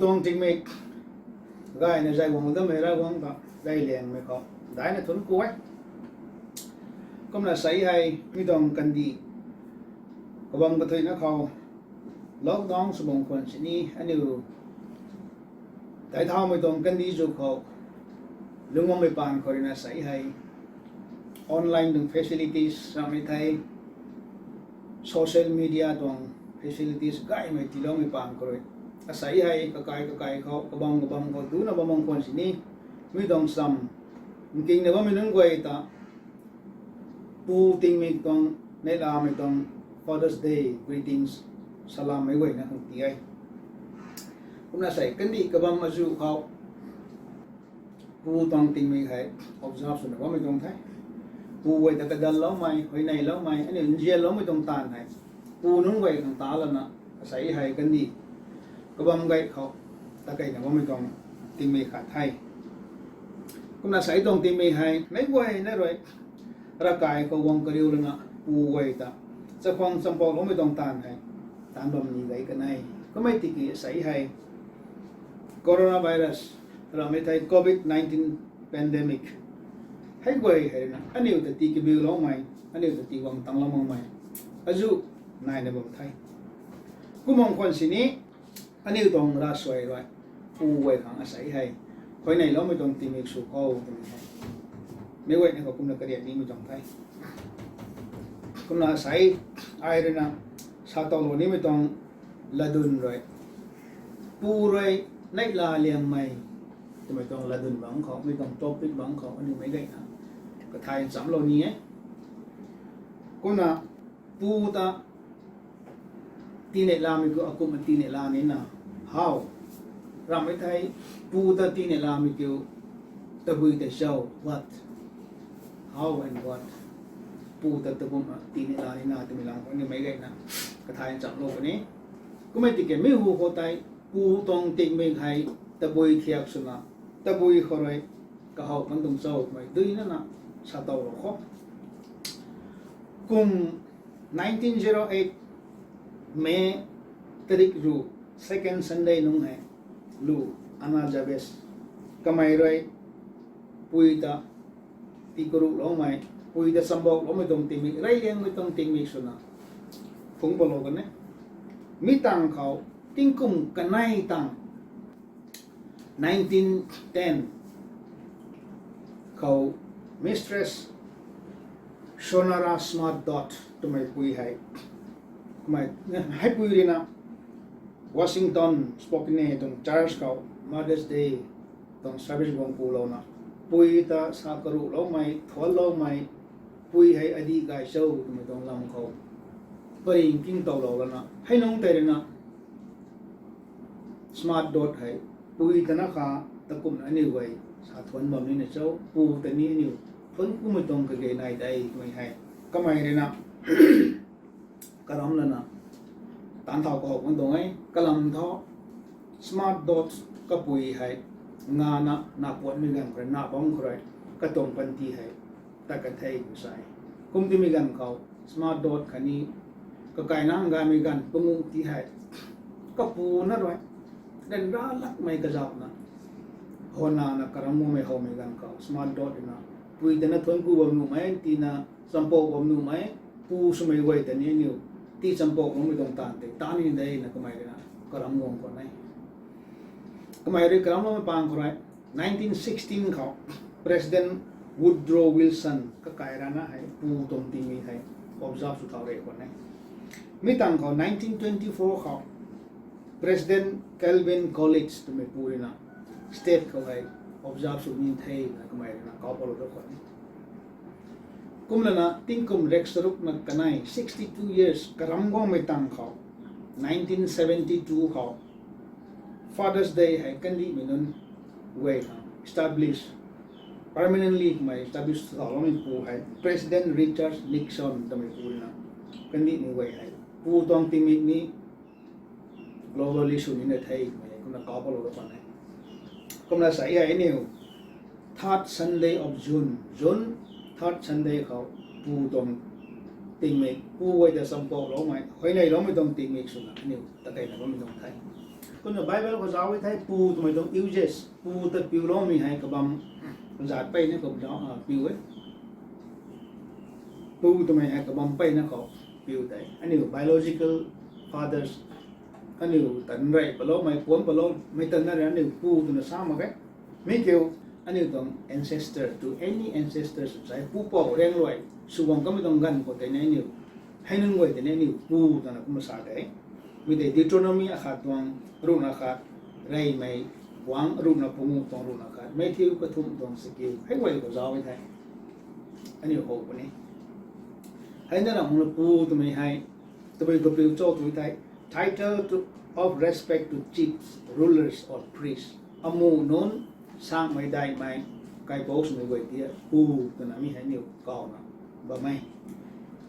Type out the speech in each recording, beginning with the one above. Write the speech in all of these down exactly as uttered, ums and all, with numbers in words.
Tuang tingmik gayna zay guang dammei Ravguangc ta zay liangmei khou daina thuanc ku e. Kumna sei hei mi tuang kandih kabam kathuina khou lockdown sw bam khwan sini aniu daic thaumei tuang kandih zu khou lungc bammei paan khou ruina sei hei online tuang facilities ramhmei thei, social media tuang facilities gaymei tiiloumei paan khou rui asei hei kakai kakai khou kabam kabam khou duna bam bam khwan sini mi tuang sam nkingna bammei nunc guay ta pu tingmik tuang, neihlamei tuang Father's Day greetings salammei guayna khang ti e. Kumna sei kandih kabam azu khou pu tuang tingmik hei observe swna bammei tuang the. Pu guay ta kadalloumei, huayneyloumei, aniu nzianloumei tuang taanv hei pu nunc guay khang ta lana asei hei kandih kabam gay khou takeina bammei tuang tingmik khat the. Kumna sei tuang tingmik hei meic guayna rui ravkai khou guang kariu lana pu guay ta chakhwang champouloumei tuang taanv hei taanv bam ni gay kan e. Kummei tiki sei hei coronavirus ramhmei thei covid nineteen pandemic hei guay hei ruina aniu ta tii kabiuloumei, aniu ta tii guang tanglou makmei azu naina bam the. Kum bam khwan sini aniu tuang ravsuai rui pu guay khang asei hei huayneyloumei tuang tingmik sw khou twmei hei meic guayna khou kumna karian nimei tuang the. Kumna asei ai ruina satowlou nimei tuang latdyn rui pu rui neihla liangmei twmei tuang latdyn bangc khou, mi tuang topic bangc khou aniu meic guayna kathay nchamclou ni e. Kumna pu ta tii neihlamei kiu akumhna tii neihla nina how ramhmei thei pu ta tii neihlamei kiu tabui tei cho, what, how and what, pu ta takumhna tii neihla nina twmei lam khou aniu meic guayna kathay nchamclou puni. Kummei tiki mi hu khou tei pu tuang tingmik hei tabui thiak swna tabui khou rui kahow kan tuang cho twmei duinana satowlou khou kum nineteen zero eight May tarik ru second Sunday nung hei lu Anna Jarvis kamei rui pui ta tii karuhloumei, pui ta champouloumei tuang tingmik, reyliangmei tuang tingmik swna phungc palou kan e. Mi tangv khou tingkum kanei tangv nineteen ten khou Mistress Sonora Smart Dodd twmei pui hei, kumei, heipui ruina Washington, Spokane tuang church khou Mother's Day tuang service guang kulouna pui ta sa karuhloumei, thuanloumei, pui hei adih gay cho twmei tuang lam khou paring kingtowlou lana hei nungc tei ruina Smart Dodd hei pui ta na kha takumhna aniu guay sa thuanc bam nina cho, pu ta ni aniu thuanc kumei tuang kage nai de twmei hei kamei ruina karam lana taanv thau kahow kan tuang e. Kalam thu Smart Dodd kapui hei ngana na puanmei ganv khou rui, na bam khou rui katuang panty hei tat kan the tw sa e. Kum timei ganv khou Smart Dodd khatni kakaina hang gaymei ganv panguh ti hei kapu na rui ryanra lakmei kazauhna howna na karam guangmei howmei ganv khou Smart Dodd ruina pui ta na thuanc ku bam nuhmei, tina champou bam nuhmei, pu swmei guay ta ni aniu tii champou nuhmei tuang taanv tei ta ni de na kamei ruina karam guang khwan e. Kamei rui karamloumei pang khou rui nineteen sixteen khou President Woodrow Wilson kakai rana hei pu tuang tingmik hei observe sw thau rey khwan e. Mi tangv khou nineteen twenty-four khou President Calvin Coolidge twmei pu ruina state khou hei observe sw ni the na kamei ruina kau palou da khwan e. Kumlana tingkum rek charukna kanei, sixty-two years karam guangmei tangv khou nineteen seventy-two khou Father's Day hei kandihmei nunc guay khang establish, permanently kamei establish saloumei pu hei President Richard Nixon twmei pu ruina kandihmei guay hei pu tuang tingmik ni globally sw nina the twmei kumna kau palou da khwan e. Kumna sei hei aniu third Sunday of June, June third Sunday khou pu tuang tingmik, pu guay ta champouloumei, huayneyloumei tuang tingmik swna aniu takeina bammei tuang the. Kumna Bible khou zauc e thei pu twmei tuang uses, pu ta piuloumei hei kabam zat peyna khou zauc, piu e. Pu twmei hei kabam peyna khou piu tei aniu biological fathers, aniu tanrei paloumei, puan paloumei tanna rui aniu pu twna sa mak e. Mi kiu, aniu tuang ancestor, to any ancestors, sai pupouc riangluai sw guang kamei tuang ganv khou tei ni aniu, hei nunc guay tei ni aniu pu twna kumna sa de. Mi tei Deuteronomy akhat tuang ruhna khat, reymei guangc ruhna pangu tuang ruhna khat, Matthew kathumh tuang sikiu hei guay khou zauc e thei aniu how puni. Hei na ramna pu twmei hei tabui khou piu cho tu thei, title to, of respect to chiefs, rulers or priests. Amuh nunc, sangmei daihmei, kaipouc swmei guay ta pu twna mi hei aniu kawna bam e.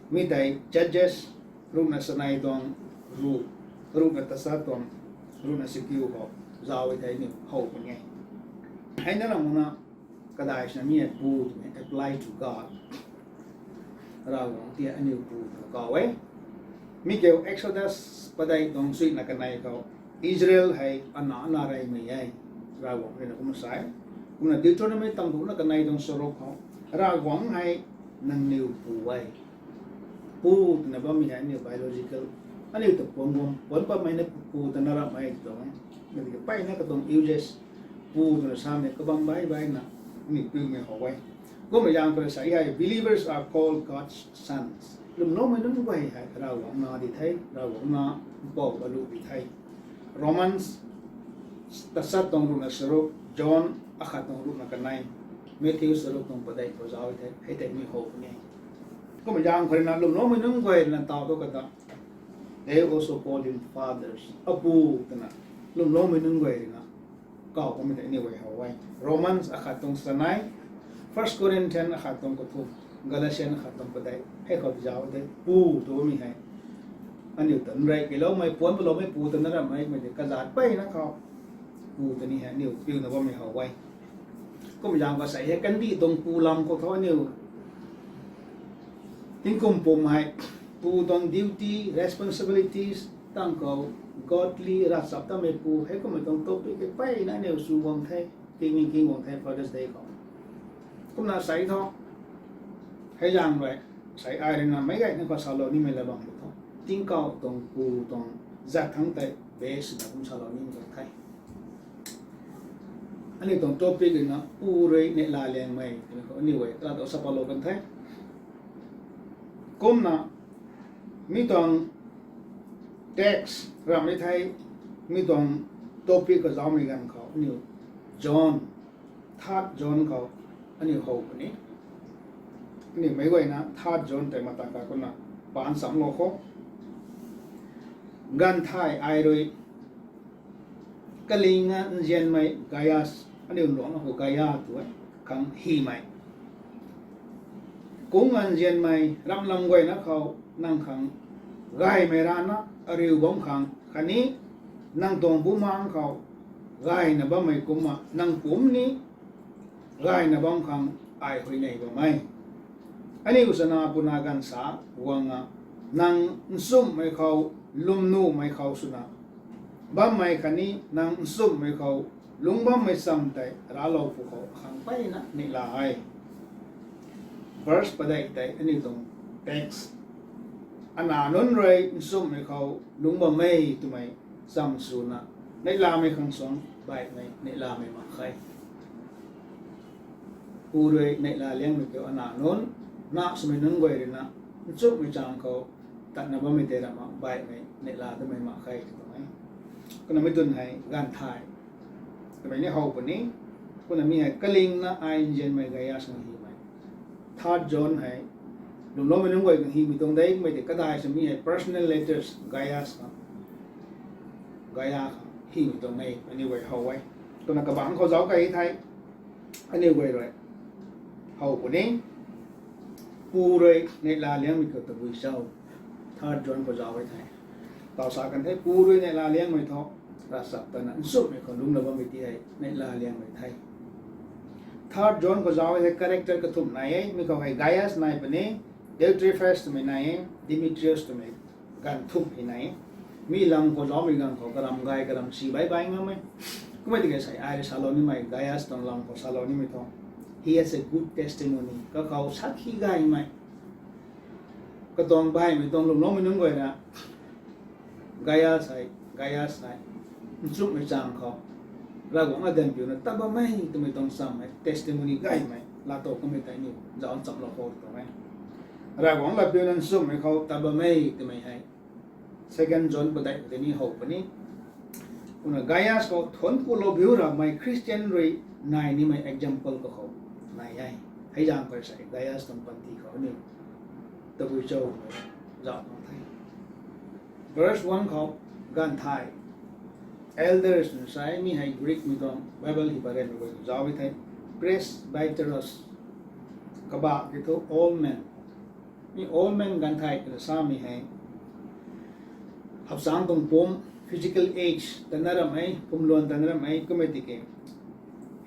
Mi tei Judges ruhna chanei tuang ruh, ruhna tachat tuang ruhna sikiu khou zauc e thei aniu how puni e. Hei na ramna kadai swna mi hei pu twmei apply to God. Ravguangc ta aniu pu twna kaw e. Mi kiu Exodus padeih tuang suina kanei khou Israel hei ana ana reymei e, Ravguangc rui na kumna sa e. Kumna Deuteronomy tam ruhna kanei tuang charuk khou Ravguangc hei nangniw pu e. Pu twna bammei hei aniu biological, aniu ta puan guang, puan patmei na pu twna ramhmei tuang e. Mpeyna katuang uses, pu twna samei kabam baih baihna aniu piumei how e. Kumna zaeng khou rui sa hei, believers are called God's sons. Lwmloumei nunc guay hei Ravguangc na di the, Ravguangc na mpouh aluh di the. Romans tachat tuang ruhna charuk, John akhat tuang ruhna kanei, Matthew charuk tuang padeih khou zauc e thei hei tei mi how puni. Kumna zaeng khou rui na lwmloumei nunc guay rui na taw tu kata, they also called him fathers. Apu twna lwmloumei nunc guay rui na kaw kamei tei aniu guay how e. Romans akhat tuang chanei, First Corinthians akhat tuang kathumh, Galatians akhat tuang padeih hei khou zauc e thei pu twmei hei aniu tanrei keyloumei, puan paloumei pu twna ramhmei, mei tei kazat peyna khou pu twni hei aniu piuna bammei how e. Kumna zaeng khou sa hei kandih tuang pu lam khou thu aniu tingkum pum hei pu tuang duty, responsibilities tang khou godly ravchap tamei pu hei kummei tuang topic hei peyna aniu sw guang the, king king guang the Father's Day khou. Kumna sa thu hei zaeng rui sa ai rui na meic gayna khou salou nimei la bam thu tingkauh tuang pu tuang zat thangc tei base swna kum salou nimei tuang the. Aniu tuang topic rui na pu rui neihla liangmei twmei khou aniu guay kala tu sa palou kan the. Kumna mi tuang text ramh e thei, mi tuang topic khou zaumei ganv khou aniu John, third John khou aniu how puni. Aniu meic guayna third John tei mata ka kumna paan chamlou khou, ganv thay ai rui kaling a nzianmei Gaius, aniu luangna khou Gaia tu e, khang hymei, kung a nzianmei ramlam guayna khou nang khang gaymei rana ariu bam khang khatni nang tuang bumaengc khou gayna bammei kumna nang pumc ni gayna bam khang ai huayney bam e. Aniu chana puna ganv sa guang a, nang nchumhmei khou, lwmnuhmei khou swna bammei khatni nang nchumhmei khou lungc bammei cham tei raclou pwkhou akhang peyna neihla e. Verse padeih tei aniu tuang text, ana nunc rui nchumhmei khou lungc bam e twmei cham swna neihlamei khang suang baihmei neihlamei mak khe. Pu rui neihla liangmei kiu ana nunc, na swmei nunc guay rui na nchumhmei chang khou tatna bammei tei ramh mak baihmei neihla damei mak khe tw tuang e. Kumna mi twn hei ganv thay twmei ni how puni. Kumna mi hei kalingna ai nzianmei Gaius khang hymei. Third John hei lwmloumei nunc guay khang hymei tuang de, mei tei kadai sw mi hei personal letters Gaius khang, Gaia khang hymei tuang e, aniu guay how e. Kumna kabangc khou zauc key thei aniu guay rui how puni. Pu rui neihla liangmei kiu tabui cho? Third John khou zauc e thei, taw sa kan the, pu rui neihla liangmei thu ravchap tana nchumhmei khou lungcna bammei ti hei neihla liangmei the. Third John khou zauc e thei character kathumh nai e, mi khou hei Gaius nai puni, Diotrephes twmei nai e, Demetrius twmei ganv thumh hei nai e. Mi lam khou zaumei ganv khou karam gay karam si bai bai ngam e. Kummei tiki sei ai rui salou nimei, Gaius tuang lam khou salou nimei thu, he has a good testimony. Kakhou sakhi gaymei, katuang baihmei tuang lwmloumei nunc guay na, Gaius hei, Gaius hei nchumhmei chang khou Ravguangc latdanpiuna tat bammei twmei tuang cham hei testimony gaymei laatow kummei tei ni zauc nchamlou khou tuang e. Ravguangc latpiuna nchumhmei khou tat bammei twmei hei Second John padeih khou tei ni how puni. Kumna Gaius khou thuanc kulou biu ramei Christian rui nai nimei example kakhou nai e. Hei zaeng khou sei Gaius tuang panty khou aniu tabui cho zauc tuang the. Verse one khou ganvthai, elders nsa e, mi hei Greek mei tuang Bible hi barenmei guay zauc e the. Presbyteros, kabah ki thu old man. Mi old man ganvthai twna samei hei hapchang tuang pum, physical age tana ramei, pumluan tana ramei kummei tiki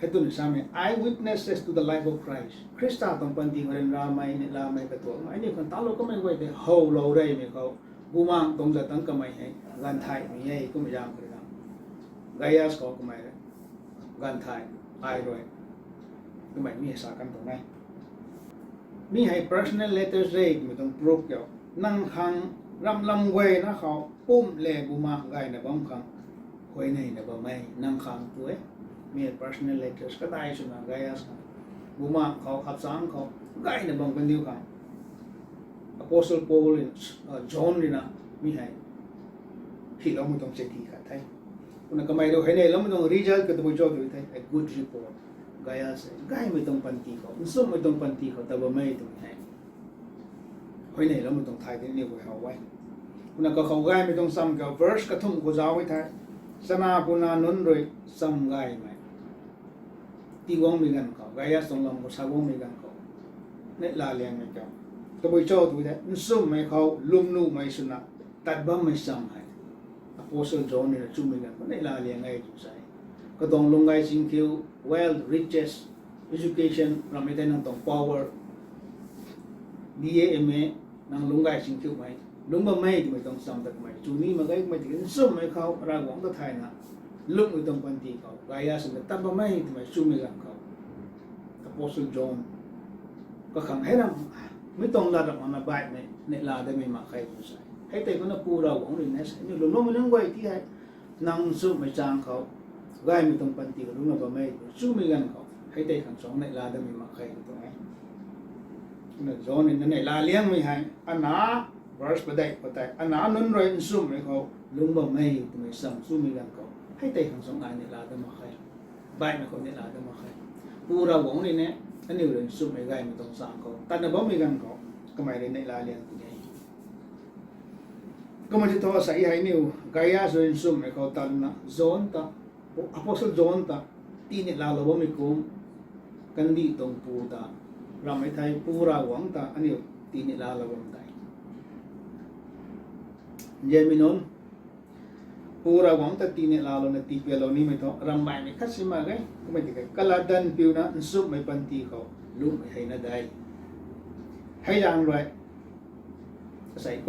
hei twna samei, eye witnesses to the life of Christ. Khrista tuang panty khou ryanramei, neihlamei, katuakmei, aniu khang talou kamei guay tei howlou reymei khou bumaeng tuang zat tangc kamei hei ganvthaimei e kummei zaeng khou rui na, Gaius khou kamei ganvthai ai rui kummei mi sa kan tuang e. Mi hei personal letters re twmei tuang proof kiu. Nang khang ramlam guayna khou pumh le bumaeng gayna bam khang huayneyna bam e nang khang tu e. Mi hei personal letters kadai swna Gaius khang, bumaeng khou, hapchang khou gayna bam kandiu khang Apostle Paul, John rui na mi hei hiloumei tuang chithi khat the. Kumna kamei rui huayneyloumei tuang result kha tabui cho tu the, a good report. Gaius hei gaymei tuang panty khou, nchumhmei tuang panty khou tat bammei twmei hei huayneyloumei tuang thay tei ni guay how e. Kumna kakhou gaymei tuang cham kiu verse kathumh khou zauc e the. Chana puna nunc rui cham gaymei tii guangmei ganv khou, Gaius tuang lam khou sa guangmei ganv khou, neihlaliangmei kiu tabui cho tu the, nchumhmei khou lwmnuhmei swna tat bammei cham hei Apostle John rui na chumei ganv khou neihlaliang e tw sa e. Katuang lungcgay chingkhiu, wealth, riches, education, rammei tei nang tuang power, B A, M A, nang lungcgay chingkhiumei, lungc bammei twmei tuang cham ta kamei chu ni mak ge. Kummei tiki nchumhmei khou Ravguangc ta thayna lungcmei tuang panty khou Gaius swna tat bammei twmei chumei ganv khou Apostle John kakhang hei ram mi tuang lat ram makna baihmei neihla damei mak khe tw sa e. Hei tei kumna Pu Ravguangc rui na sa e, aniu lwmloumei nunc guay ti hei nang nchumhmei chang khou gaymei tuang panty khou lungcna bammei chumei ganv khou hei tei khang suang neihla damei mak khe tw tuang e. Kumna John rui na neihlaliangmei hei ana verse padeih khou tei, ana nunc rui nchumhmei khou lungc bammei twmei cham chumei ganv khou hei tei khang suang ai neihla dam mak khe. Baihmei khou neihla dam mak khe. Pu Ravguangc rui na aniu rui nchumhmei gaymei tuang chang khou tatna bammei ganv khou kamei rui neihlaliang puni e. Kumna ti thu sa e hei aniu Gaius rui nchumhmei khou tatna John ta, Apostle John ta tii neihlalou bammei kum, kandih tuang pu ta rammei thei Pu Ravguangc ta aniu tii neihlalou bam tei, nzianmei nunc, Pu Ravguangc ta tii neihlalouna tii pialou nimei thu ramh baihmei khat si mak ge. Kummei tiki kalatdanv piuna nchumhmei panty khou lungcmei hei na de. Hei zaeng rui asei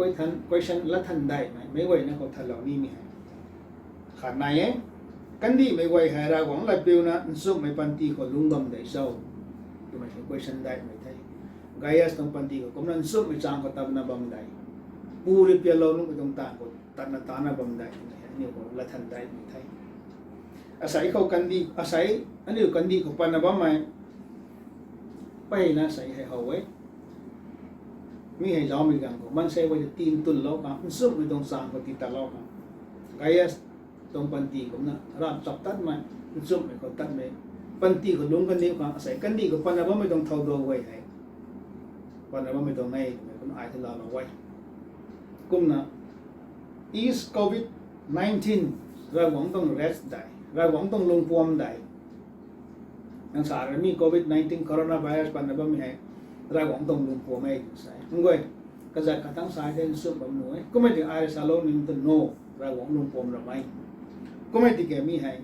question lat than daihmei meic guayna khou thanlou nimei hei khat nai e. Kandihmei guay hei Ravguangc lat piuna nchumhmei panty khou lungc bam de cho twmei hei question daihmei the. Gaius tuang panty khou kumna nchumhmei chang khou tatna bam de, pu rui pialou nuhmei tuang taanv khou tatna tatna bam de twmei hei aniu khou lat than daihmei the. Asei khou kandih, asei aniu kandih khou patna bammei mpeyna asei hei how e. Mi hei zaumei ganv khou maansei guay ta tii ntunlou khang, nchumhmei tuang chang khou tii tatlou khang, Gaius tuang panty kumna ravchaptatmei, nchumhmei khou tatmei, panty khou lungc kaniw khang asei kandih khou patna bammei tuang thowdou guay hei patna bammei tuang e twmei kumna ai thu laalou e. Kumna, is covid nineteen Ravguangc tuang rest dei, Ravguangc tuang lungpuam dei? Nang sa rui mi covid nineteen coronavirus patna bammei hei Ravguangc tuang lungpuam e twna sa e. Nguay, kazat khat tang sa the, nchumh bam nuh e. Kummei tiki ai rui salou ning ta no, Ravguangc lungpuam ramei. Kummei tiki mi hei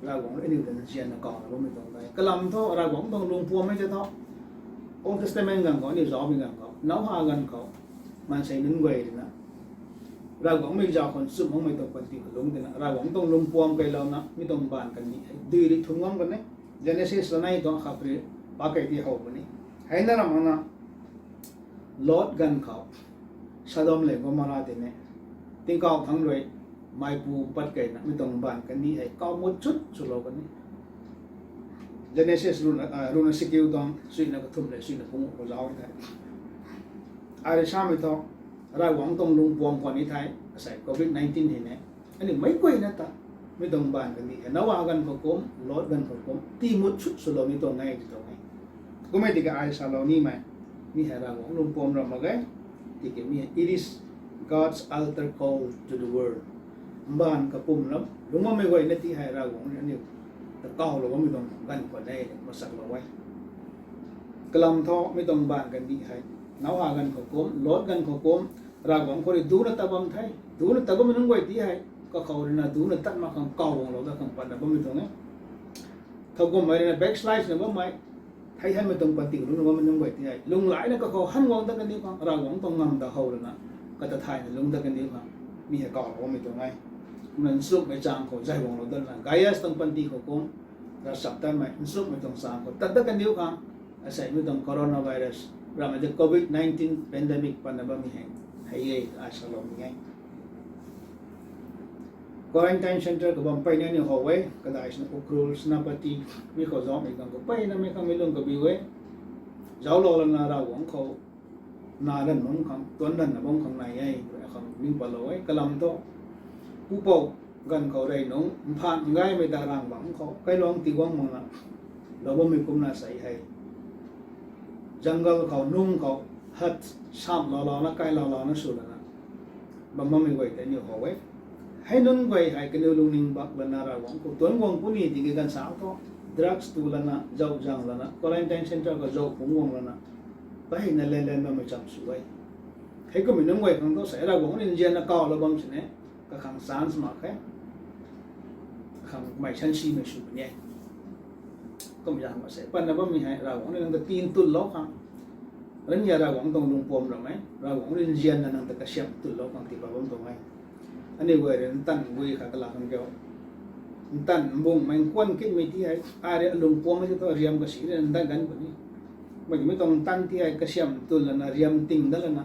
Ravguangc rui aniu ta nzianna kaw na bammei tuang dei. Kalam thu Ravguangc tuang lungpuam e tei thu, Old Testament ganv khou, aniu zaumei ganv khou, Noah ganv khou, maansei nunc guay rui na Ravguangc mei zauc khou nchumh makmei tuang panty khou lungc tina, Ravguangc tuang lungpuam kailouna mi tuang baanv kandih hei dui ri thun guang kan e. Genesis lanei tuang khat ri pa kei ti how puni. Hei na ram hana Lot ganv khou Sodom le Gomorrah tei ne, tingkauh thangc rui meipu pat keyna mi tuang baanv kandih hei kau mut chut swlou kan e. Genesis runa sikiu tuang suina kathumh le suina panguh khou zauc the. Ai rui samei thu, Ravguangc tuang lungpuam khwan ni thei, asei covid nineteen hei ne, aniu meic guayna ta mi tuang baanv kandih hei Noah ganv khou kum, Lot ganv khou kum tii mut chut swlou ni tuang e ti tuang e. Kummei tiki ai salou nimei, mi hei Ravguangc lungpuam ram mak ge. Tiki mi hei it is God's altar call to the world. Mbaanv kapumc lam lungc bammei guayna ti hei Ravguangc rui aniu ta kaulou bammei tuang ganv khwan e, masaklou e. Kalam thu mi tuang baanv kandih hei Noah ganv khou kum, Lot ganv khou kum, Ravguangc khou rui duna tat bam the. Duna tat bammei nunc guay ti hei kakhou ruina duna tat mak khang kau guanglou dat khang patna bammei tuang e. Thowkumhmei ruina backslide na bammei, thei thanmei tuang panty lungcna bammei nunc guay ti hei lunglaina kakhou han guang dat kaniw khang, Ravguangc tuang ngam ta how lana, kata thayna lungc dat kaniw khang mi hei kaulou bammei tuang e. Kumna nchumhmei chang khou zay guanglou dat lana, Gaius tuang panty khou kum, ravchaptatmei nchumhmei tuang chang khou tat dat kaniw khang, asei mi tuang coronavirus, ramei ta covid nineteen pandemic patna bammei hei, hei e, ai salou ni e. Quarantine centre khou bam peyna aniu how e, kadai swna Ukhrul, Senapati, mi khou zaucmei khang khou peyna mei khang mi lung kabiu e. Zauclou lana Ravguangc khou na ranv bam khang, tuanc ranvna bam khang nai e, khang ning patlou e, kalam thu. Pupouc ganv khou rey nungc, mphan ngaymei ta rang bangc khou, kailuangc tiguang makna, lou bammei kumna sei hei jungle khou, nung khou, hut samh loulouna, kailoulouna sw lana bam bammei guay tei aniu how e. Hei nunc guay hei kaniw lungning bak lana Ravguangc khou tuanc guang puni tiki ganv sa thu, drugs tu lana, zauh zang lana, quarantine centre khou zauh phungc guang lana, peyna lanlan bammei cham sw e. Hei kummei nunc guay khang thu sei Ravguangc rui nzianna kaulou bam sini, kakhang chance mak khe. Kakhang kamei sansimei sw puni e. Kum zang ma sei patna bammei hei Ravguangc rui nang ta tin tunlou khang, rania Ravguangc tuang lungpuam ram e, Ravguangc rui nzianna nang ta kasiamh tunlou khang tiipat bam tuang e. Aniu guay rui ntanv gui khat kala khang kiu, ntanv mbungmei nkuan kitmei ti hei, ai rui alungpuammei ti thu riam kasi rui ndat ganv puni. Mei ti mi tuang ntanv ti hei kasiamh tun lana, riam ting dat lana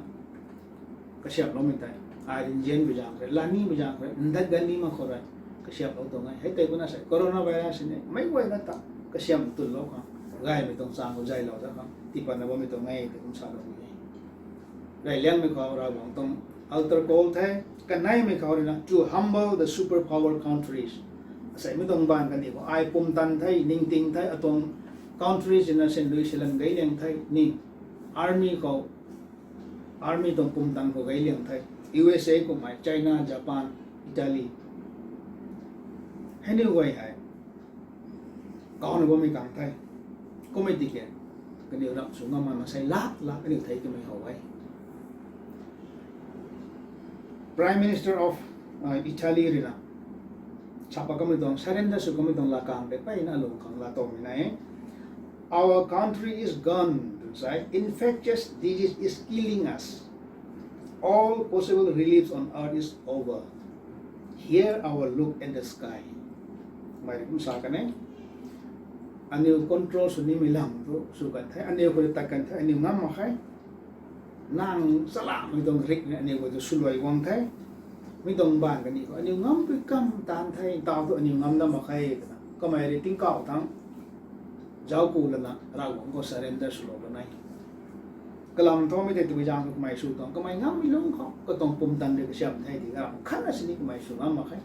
kasiamhloumei tei, ai rui nzianmei zaeng khou rui, lanimei zaeng khou rui, ndat ganv ni mak khou rui kasiamhlou tuang e. Hei tei kumna sei coronavirus ni meic guayna ta kasiamh tunlou khang, gaymei tuang chang khou zaylou dat khang tiipatna bammei tuang e, tei kum salou ni e. Reyliangmei khou Ravguangc tuang altar call the, kaneimei khou ruina to humble the superpower countries. Asei mi tuang baanv kandih khou ai pumtan the, ningting the, atuang countries ruina sandui silan gayliang the ni, army khou, army tuang pumtan khou gayliang the, U S A kummei, China, Japan, Italy, hei ni guay hei kauna bammei kang the. Kummei tiki kaniw ram sw ngam mak masei lak lak kaniw thei twmei how e. Prime Minister of Italy ruina sa pat kamei tuang, surrender sw kamei tuang lakang tei peyna alung khang laatowmei na e. Our country is gone, tw sa e. Infectious disease is killing us. All possible reliefs on earth is over. Here our look at the sky. Mei rui kum sa kan e. Aniw control sw nimei lam thu sw kan the, aniw khou rui tat kan the, aniw ngam mak khe. Nang chalamei tuang rik ni aniw khou tu swluai guang the. Mi tuang baanv kandih khou aniw ngampui kam taanv the, ntaw thu aniw ngam dat mak khe twna kamei rui tingkauh thangc zauc ku lana Ravguangc khou surrender swlou kan e. Kalam thumei tei tabui zaeng khou kamei sw tuang, kamei ngammei lungc khou katuang pumtan rui kasiamh the ti, ram khatna sini kamei sw ngam mak khe.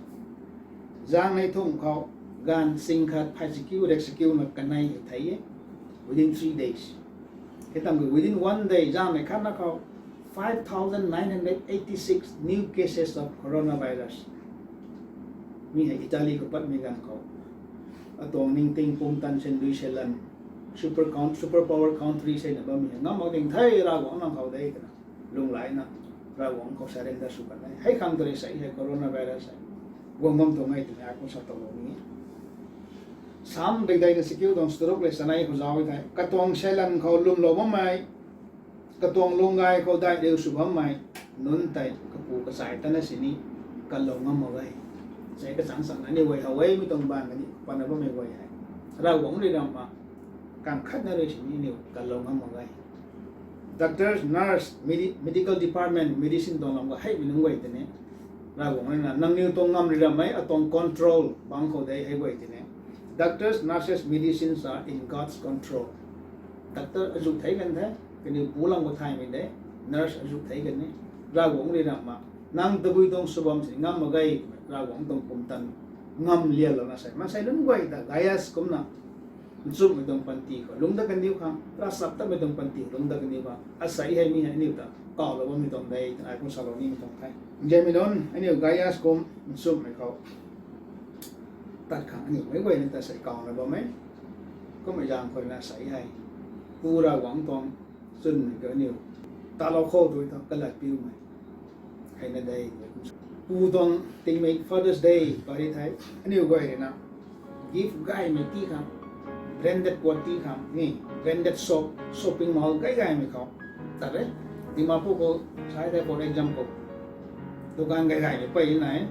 Zaengnei thumh khou, ganv sing khat phay sikiu rek sikiuna kanei hei thei e, within three days. Hei tang within one day zaengnei khatna khou five thousand nine hundred eighty six new cases of coronavirus. Mi hei Italy khou patmei ganv khou, atuang ningting pumtan sandui silan, super power country seina bammei hei ngam mak ding the, Ravguangc nang khou de twna lunglaina Ravguangc khou surrender sw kan e. Hei khang tu rui sei hei coronavirus hei guang bam tuang e twmei ai kum sa towlou ni. Sam dikdeina sikiu tuang charuk le chanei khou zauc e the, katuang silan khou lwmlou bammei, katuang lunggay khou daih riu sw bammei, Nunc tei kapu kachai tana sini kalou ngam mak e. Sei kachang changna aniu guay how e, mi tuang baan kani pana bammei guay hei Ravguangc rui ramhna kang khatna rui sini aniu kalou ngam mak e. Doctors, nurse, medi- medical department, medicine tuang lam khou heimei nunc guay tei ni Ravguangc rui na nangniw tuang ngam rui ramhmei atuang control bangc khou de hei guay tei ni. Doctors, nurses, medicines are in God's control. Doctor azuh thei kan the, kaniw pu lam khou thaymei de, nurse azuh thei kan e. Ravguangc rui ramhna nang tabui tuang sw bam si ngam mak ge, Ravguangc tuang pumtan ngam lialouna sei maansei nunc guay ta Gaius kumna nchumhmei tuang panty khou lungc dat kaniw khang, ravchaptatmei tuang panty lungc dat kaniw khang asei hei mi hei aniu ta kawlou bammei tuang de twna ai kum salou nimei tuang the. Nzianmei nunc, aniu Gaius kum nchumhmei khou tat khang aniu meic guayna ta sei kawna bam e. Kummei zaeng khou rui na sei hei Pu Ravguangc tuang chwnmei khou aniu talou khou tu thu kalatpiumei hei na de. Pu tuang tingmei Father's Day pary thei aniu guay rui na gift gaymei ti khang, branded puat ti khang ni, branded shop, shopping mall gay gaymei khou tat e. Dimapur khou sai thei, for example, dukan gay gaymei pey nai.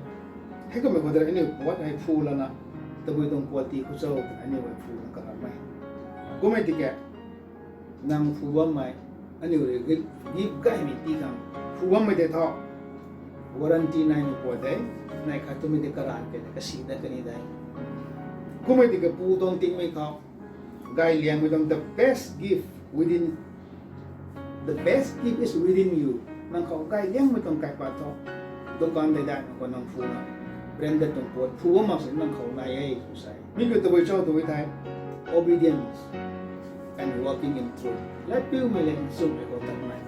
Heikummei khou tei aniu puat hei phu lana, tabui tuang puat ti khou cho twna aniu hei phu lana karam e. Kummei tiki nang phu bammei, aniu rui gift, gift gaymei ti khang phu bammei tei thu warranty naimei puat de, nai khat twmei tei karan kena kasi dat kani de. Kummei tiki Pu tuang tingmei khou gay liangmei tuang, the best gift within, the best gift is within you. Nang khou gay liangmei tuang kaipat thu dukan dei daihmei khou nang phuna branded tuang puat phu bam mak sini nang khou nai e tw sa e. Mi kiu tabui cho tw thei, obedience and walking in truth. Latpiumei le nchumhmei khou tatmei.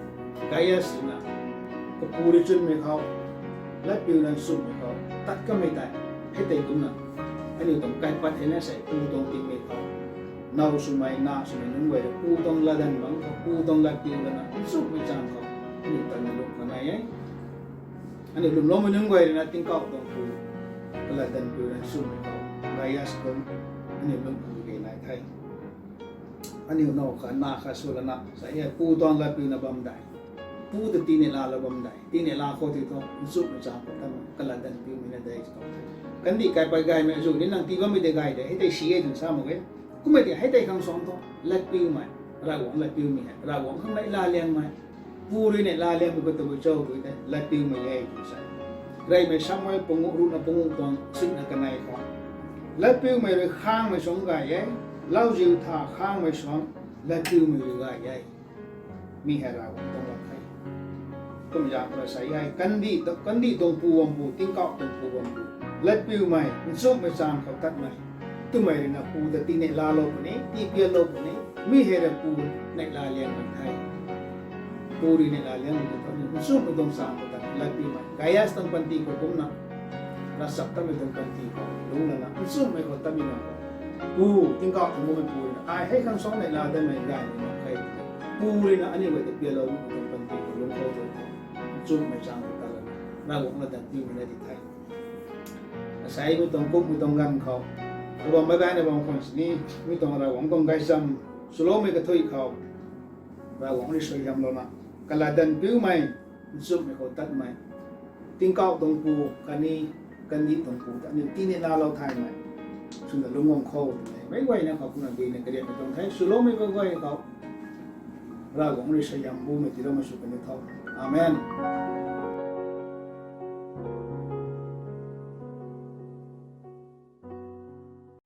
Gaius na kapu rui chwnmei khou, latpiuna nchumhmei khou tat kamei tei, hei tei kumna aniu tuang kaipat hei na sei Pu tuang tingmei khou now swmei, na swmei nunc guay rui Pu tuang latdanv bangc khou, Pu tuang latpiu lana nchumhmei zaeng khou aniu tatna lung khou nai e. Aniu lwmloumei nunc guay rui na tingkauh tuang Pu latdanvpiu rui nchumhmei khou Gaius kum aniu lung khou kei nai the. Aniu now khat na khat sw lana sei hei Pu tuang latpiuna bam dei, Pu ta tina laalou bam dei, tina laa khou ti thu nchumhmei zaeng khou tatna kalatdanvpiumei na de tw tuang the. Kandih kaipat gaymei azuh ni nang tii bammei tei gay de, hei tei si e twna sa mak e. Kummei tei hei tei khang suang thu latpiumei, Ravguangc latpiumei hei Ravguangc khang neihla liangmei, Pu rui neihla liangmei khou tabui cho tw thei latpiumei e tw sa e. Reymei Samuel panguh ruhna panguh tuang sitna kanei khou, latpiumei rui khangmei suang gay e, lauziu tha khangmei suang latpiumei rui gay e. Mi hei Ravguangc tuang lat the. Kum zaeng khou sei hei kandih, kandih tuang Pu bam pu, tingkauh tuang Pu bam pu, latpiumei, nchumhmei zaeng khou tatmei twmei rui na Pu ta tina laalou puni, tii pianlou puni. Mi hei rui Pu neihla liangmei the. Pu rui neihla liangmei khou nchumhmei tuang zaeng khou tat latpiumei. Gaius tuang panty khou kumna ravchaptatmei tuang panty khou lungc lana nchumhmei khou tatmei na khou, Pu, tingkauh tuang Pu, Pu rui na ai hei khang suang neihla datmei gaymei mak khe. Pu rui na aniu guay ta pianloumei tuang panty khou lungc khou tw thu nchumhmei zaeng khou tat lana Ravguangc latdanvpiumei na di the. Asei mi tuang kum mi tuang ganv khou, kabam baihna bam khwan sini, mi tuang Ravguangc tuang gaychamv swloumei kathuic khou, Ravguangc rui suaihiamlouna kalatdanvpiumei, nchumhmei khou tatmei, tingkauh tuang Pu khatni kandih tuang Pu ta aniu tina laalou thaymei swna lungc guang khou twmei meic guayna khou kumna duina karianmei tuang the. Swloumei guay khou Ravguangc rui suaihiam bumei tiiloumei sw kani tho. Amen.